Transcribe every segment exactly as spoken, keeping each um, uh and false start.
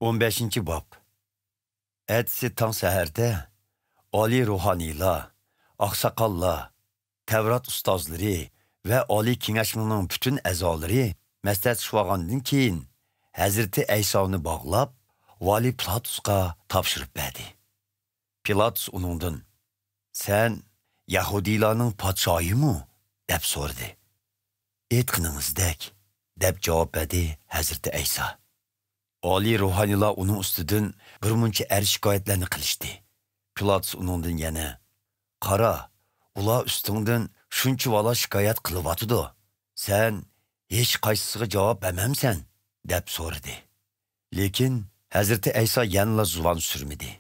ئون بەشىنچى باب. ئەتىسى تاڭ سەھەردە ئالىي روھانىيلار، ئاقساقاللار، تەۋرات ئۇستازلىرى ۋە ئالىي كېڭەشنىڭ پۈتۈن ئەزالىرى مەسلىھەتلىشىۋالغاندىن كېيىن، ھەزرىتى ئەيسانى باغلاپ، ۋالىي پىلاتۇسقا تاپشۇرۇپ بەردى. پىلاتۇس ئۇنىڭدىن، «سەن يەھۇدىيلارنىڭ پادىشاھىمۇ؟» دەپ سورىدى. «ئېيتقىنىڭىزدەك»، دەپ جاۋاب بەردى ھەزرىتى ئەيسا. ئالىي روھانىيلار ئۇنىڭ ئۈستىدىن بىر مۇنچە ئەرز شىكايەتلەرنى قىلىشتى. پىلاتۇس ئۇنىڭدىن يەنە، «قارا، ئۇلار ئۈستۈڭدىن شۇنچىۋالا شىكايەت قىلىۋاتىدۇ. سەن ھېچقايسىسىغا جاۋاب بەرمەمسەن؟» دەپ سورىدى. لېكىن ھەزرىتى ئەيسا يەنىلا زۇۋان سۈرمىدى.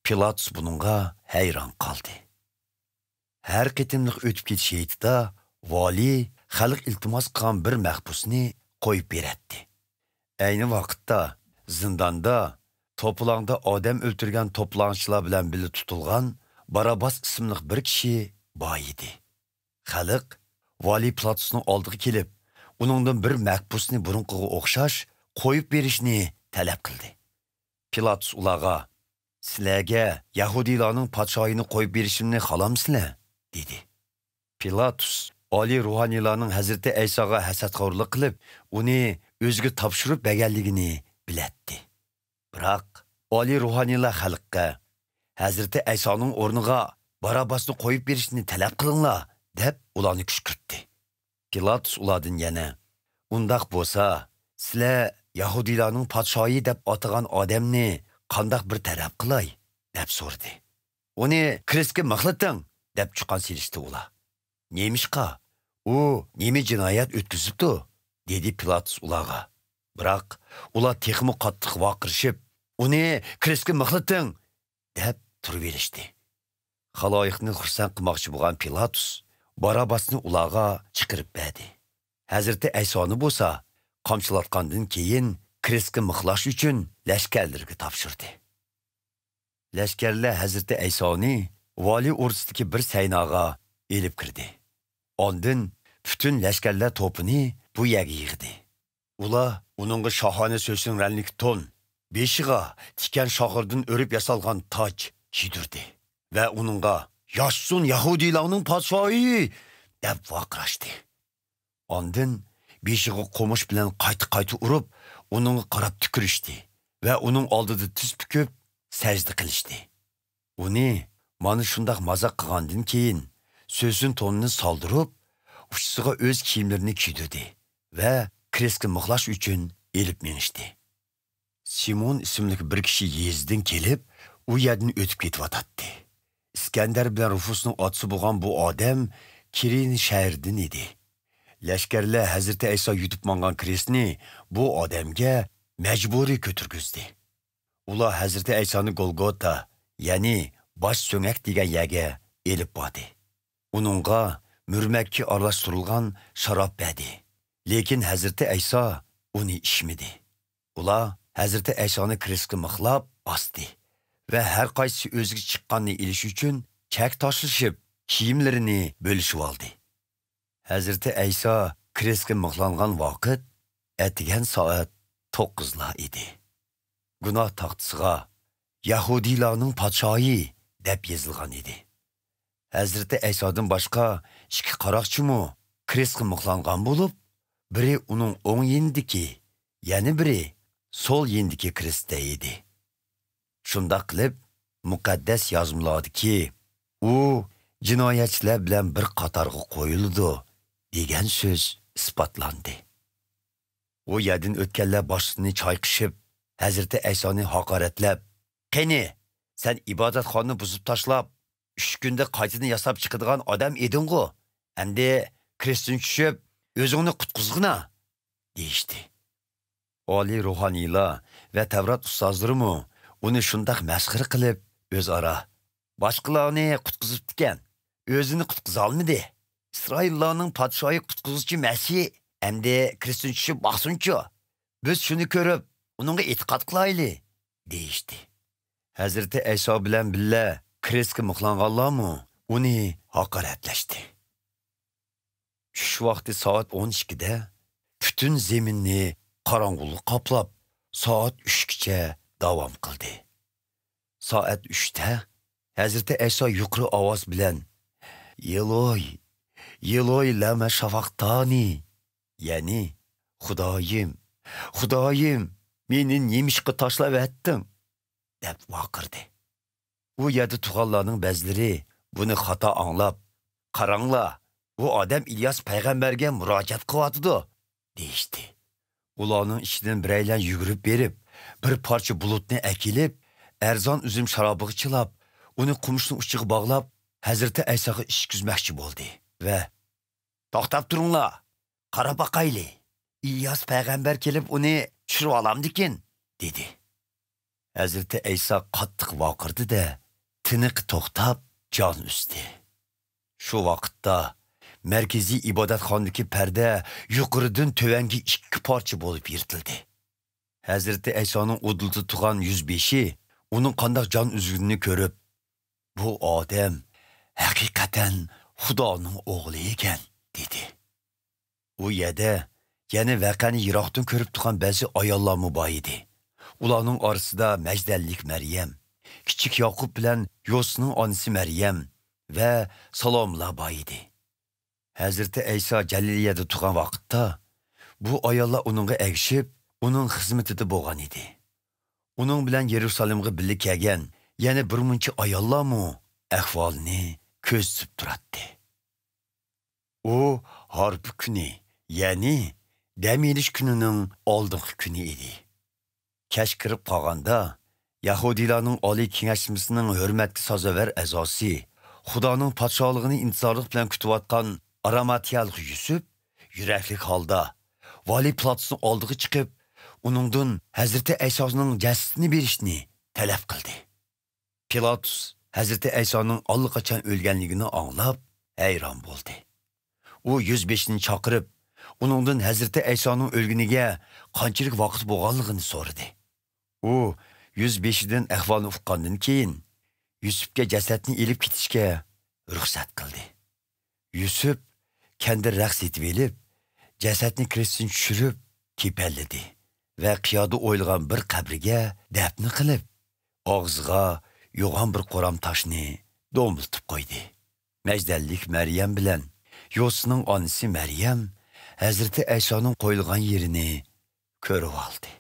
پىلاتۇس بۇنىڭغا ھەيران قالدى. ھەر قېتىملىق ئۆتۈپ كېتىش ھېيتىدا ۋالىي خەلق ئىلتىماس قىلغان بىر مەھبۇسنى قويۇپ بېرەتتى. ئەينى ۋاقىتتا زىنداندا توپىلاڭدا ئادەم ئۆلتۈرگەن توپىلاڭچىلار بىلەن بىللە تۇتۇلغان باراباس ئىسىملىق بىر كىشى بار ئىدى. خەلق ۋالىي پىلاتۇسنىڭ ئالدىغا كېلىپ، ئۇنىڭدىن بىر مەھبۇسنى بۇرۇنقىغا ئوخشاش قويۇپ بېرىشنى تەلەپ قىلدى. پىلاتۇس ئۇلارغا، «سىلەرگە يەھۇدىيلارنىڭ پادىشاھىنى قويۇپ بېرىشىمنى خالامسىلەر؟» دېدى. پىلاتۇس ئالىي روھانىيلارنىڭ ھەزرىتى ئەيساغا ھەسەتخورلۇق قىلىپ، ئۇنى ئۆزىگە تاپشۇرۇپ بەرگەنلىكىنى بىلەتتى. بىراق ئالىي روھانىيلار خەلققە، «ھەزرىتى ئەيسانىڭ ئورنىغا باراباسنى قويۇپ بېرىشنى تەلەپ قىلىڭلار» دەپ ئۇلارنى كۈشكۈرتتى. پىلاتۇس ئۇلاردىن يەنە، «ئۇنداق بولسا، سىلەر يەھۇدىيلارنىڭ پادىشاھى دەپ ئاتىغان ئادەمنى قانداق بىر تەرەپ قىلاي؟» دەپ سورىدى. «ئۇنى كرېستكە مىخلىتىڭ!» دەپ چۇقان سېلىشتى ئۇلار. «نېمىشقا؟ ئۇ نېمە جىنايەت ئۆتكۈزۈپتۇ؟» دېدى پىلاتۇس ئۇلارغا. بىراق ئۇلار تېخىمۇ قاتتىق ۋارقىرىشىپ، «ئۇنى كرېستكە مىخلىتىڭ!» دەپ تۇرۇۋېلىشتى. خالايىقنى خۇرسەن قىلماقچى بولغان پىلاتۇس باراباسنى ئۇلارغا چىقىرىپ بەردى. ھەزرىتى ئەيسانى بولسا قامچىلاتقاندىن كېيىن كرېستكە مىخلاش ئۈچۈن لەشكەرلىرىگە تاپشۇردى. لەشكەرلەر ھەزرىتى ئەيسانى ۋالىي ئوردىسىدىكى بىر سەيناغا ئېلىپ كىردى. ئاندىن پۈتۈن لەشكەرلەر توپىنى بۇ يەرگە يىغدى. ئۇلار ئۇنىڭغا شاھانە سۆسۈن رەڭلىك تون، بېشىغا تىكەن شاخىرىدىن ئۆرۈپ ياسالغان تاج كىيدۈردى ۋە ئۇنىڭغا، «ياشىسۇن يەھۇدىيلارنىڭ پادىشاھى!» دەپ ۋارقىراشتى. ئاندىن بېشىغا قومۇش بىلەن قايتا-قايتا ئۇرۇپ، ئۇنىڭغا قاراپ تۈكۈرۈشتى ۋە ئۇنىڭ ئالدىدا تىز پۈكۈپ، سەجدە قىلىشتى. ئۇنى مانا شۇنداق مازاق قىلغاندىن كېيىن، سۆسۈن تونىنى سالدۇرۇپ، ئۇچىسىغا ئۆز كىيىملىرىنى كىيدۈردى ۋە كرېستكە مىخلاش ئۈچۈن ئېلىپ مېڭىشتى. سىمون ئىسىملىك بىر كىشى يېزىدىن كېلىپ، ئۇ يەردىن ئۆتۈپ كېتىۋاتاتتى. ئىسكەندەر بىلەن رۇفۇسنىڭ ئاتىسى بولغان بۇ ئادەم كىرېنە شەھىرىدىن ئىدى. لەشكەرلەر ھەزرىتى ئەيسا يۈدۈپ ماڭغان كرېستنى بۇ ئادەمگە مەجبۇرىي كۆتۈرگۈزدى. ئۇلار ھەزرىتى ئەيسانى گولگوتا، يەنى باش سۆڭەك دېگەن يەرگە ئېلىپ باردى. ئۇنىڭغا مۈرمەككە ئارىلاشتۇرۇلغان شاراب بەردى. لېكىن ھەزرىتى ئەيسا ئۇنى ئىچمىدى. ئۇلار ھەزرىتى ئەيسانى كرېستكە مىخلاپ ئاستى ۋە ھەر قايسىسى ئۆزىگە چىققاننى ئېلىش ئۈچۈن چەك تاشلىشىپ، كىيىملىرىنى بۆلۈشۈۋالدى. ھەزرىتى ئەيسا كرېستكە مىخلانغان ۋاقىت ئەتىگەن سائەت توققۇزلار ئىدى. گۇناھ تاختىسىغا «يەھۇدىيلارنىڭ پادىشاھى» دەپ يېزىلغان ئىدى. ھەزرىتى ئەيسادىن باشقا ئىككى قاراقچىمۇ كرېستقا مىخلانغان بولۇپ، بىرى ئۇنىڭ ئوڭ يېنىدىكى، يەنە بىرى سول يېنىدىكى كرېستتە ئىدى. شۇنداق قىلىپ، مۇقەددەس يازمىلاردىكى «ئۇ جىنايەتچىلەر بىلەن بىر قاتارغا قويۇلىدۇ» دېگەن سۆز ئىسپاتلاندى. ئۇ يەردىن ئۆتكەنلەر باشلىرىنى چايقىشىپ، ھەزرىتى ئەيسانى ھاقارەتلەپ، «قېنى، سەن ئىبادەتخانىنى بۇزۇپ تاشلاپ، ئۈچ كۈندە قايتىدىن ياساپ چىقىدىغان ئادەم ئىدىڭغۇ؟ ئەمدى كرېستتىن چۈشۈپ، ئۆزۈڭنى قۇتقۇزغىنا!» دېيىشتى. ئالىي روھانىيلار ۋە تەۋرات ئۇستازلىرىمۇ ئۇنى شۇنداق مەسخىرە قىلىپ، ئۆزئارا، «باشقىلارنى قۇتقۇزۇپتىكەن، ئۆزىنى قۇتقۇزالمىدى. ئىسرائىللارنىڭ پادىشاھى، قۇتقۇزغۇچى مەسىھ ئەمدى كرېستتىن چۈشۈپ باقسۇنچۇ! بىز شۇنى كۆرۈپ، ئۇنىڭغا ئېتىقاد قىلايلى!» دېيىشتى. ھەزرىتى ئەيسا بىلەن بىللە كرېستكە مىخلانغانلارمۇ ئۇنى ھاقارەتلەشتى. چۈش ۋاقتى سائەت ئون ئىككىدە پۈتۈن زېمىننى قاراڭغۇلۇق قاپلاپ، سائەت ئۈچكە سائەتكىچە داۋام قىلدى. سائەت ئۈچتە ھەزرىتى ئەيسا يۇقىرى ئاۋاز بىلەن، «ئېلوي، ئېلوي، لەما شافاقتانى؟» يەنى، «خۇدايىم، خۇدايىم، مېنى نېمىشقا تاشلاۋەتتىڭ؟» دەپ ۋارقىرىدى. ئۇ يەردە تۇرغانلارنىڭ بەزىلىرى بۇنى خاتا ئاڭلاپ، «قاراڭلار، بۇ ئادەم ئىلياس پەيغەمبەرگە مۇراجىئەت قىلىۋاتىدۇ» دېيىشتى. ئۇلارنىڭ ئىچىدىن بىرەيلەن يۈگۈرۈپ بېرىپ، بىر پارچە بۇلۇتنى ئەكېلىپ، ئەرزان ئۈزۈم شارابىغا چىلاپ، ئۇنى قومۇشنىڭ ئۇچىغا باغلاپ، ھەزرىتى ئەيساغا ئىچكۈزمەكچى بولدى ۋە، «توختاپ تۇرۇڭلار، قاراپ باقايلى، ئىلياس پەيغەمبەر كېلىپ ئۇنى چۈشۈرۈۋالامدىكىن؟» دېدى. ھەزرىتى ئەيسا قاتتىق ۋارقىرىدى-دە، تىنىقى توختاپ، جان ئۈزدى. شۇ ۋاقىتتا مەركىزىي ئىبادەتخانىدىكى پەردە يۇقىرىدىن تۆۋەنگە ئىككى پارچە بولۇپ يىرتىلدى. ھەزرىتى ئەيسانىڭ ئۇدۇلدا تۇرغان يۈزبېشى ئۇنىڭ قانداق جان ئۈزگىنىنى كۆرۈپ، «بۇ ئادەم ھەقىقەتەن خۇدانىڭ ئوغلى ئىكەن» دېدى. ئۇ يەردە يەنە ۋەقەنى يىراقتىن كۆرۈپ تۇرغان بەزى ئاياللارمۇ بار ئىدى. ئۇلارنىڭ ئارىسىدا مەجدەللىك مەريەم، كىچىك ياقۇپ بىلەن يوسىنىڭ ئانىسى مەريەم ۋە سالومىلار بار ئىدى. ھەزرىتى ئەيسا جەلىلىيەدە تۇرغان ۋاقىتتا، بۇ ئاياللار ئۇنىڭغا ئەگىشىپ، ئۇنىڭ خىزمىتىدە بولغان ئىدى. ئۇنىڭ بىلەن يېرۇسالېمغا بىللە كەلگەن يەنە بىر مۇنچە ئاياللارمۇ ئەھۋالنى كۆزىتىپ تۇراتتى. ئۇ ھارپا كۈنى، يەنى دەم ئېلىش كۈنىنىڭ ئالدىنقى كۈنى ئىدى. كەچ كىرىپ قالغاندا، يەھۇدىيلارنىڭ ئالىي كېڭەشمىسىنىڭ ھۆرمەتكە سازاۋەر ئەزاسى، خۇدانىڭ پادىشاھلىقىنى ئىنتىزارلىق بىلەن كۈتۈۋاتقان ئاراماتىيەلىك يۈسۈپ، يۈرەكلىك ھالدا ۋالىي پىلاتۇسنىڭ ئالدىغا چىقىپ، ئۇنىڭدىن ھەزرىتى ئەيسانىڭ جەسىتىنى بېرىشنى تەلەپ قىلدى. پىلاتۇس ھەزرىتى ئەيسانىڭ ئاللىقاچان ئۆلگەنلىكىنى ئاڭلاپ، ھەيران بولدى. ئۇ يۈزبېشىنى چاقىرىپ، ئۇنىڭدىن ھەزرىتى ئەيسانىڭ ئۆلگىنىگە قانچىلىك ۋاقىت بولغانلىقىنى سورىدى. ئۇ يۈزبېشىدىن ئەھۋالنى ئۇققاندىن كېيىن، يۈسۈپكە جەسەتنى ئېلىپ كېتىشكە رۇخسەت قىلدى. يۈسۈپ كەندىر رەخت سېتىۋېلىپ، جەسەتنى كرېستتىن چۈشۈرۈپ، كېپەنلىدى ۋە قىيادا ئويۇلغان بىر قەبرىگە دەپنە قىلىپ، ئاغزىغا يوغان بىر قورام تاشنى دومىلىتىپ قويدى. مەجدەللىك مەريەم بىلەن يوسىنىڭ ئانىسى مەريەم ھەزرىتى ئەيسانىڭ قويۇلغان يېرىنى كۆرۈۋالدى.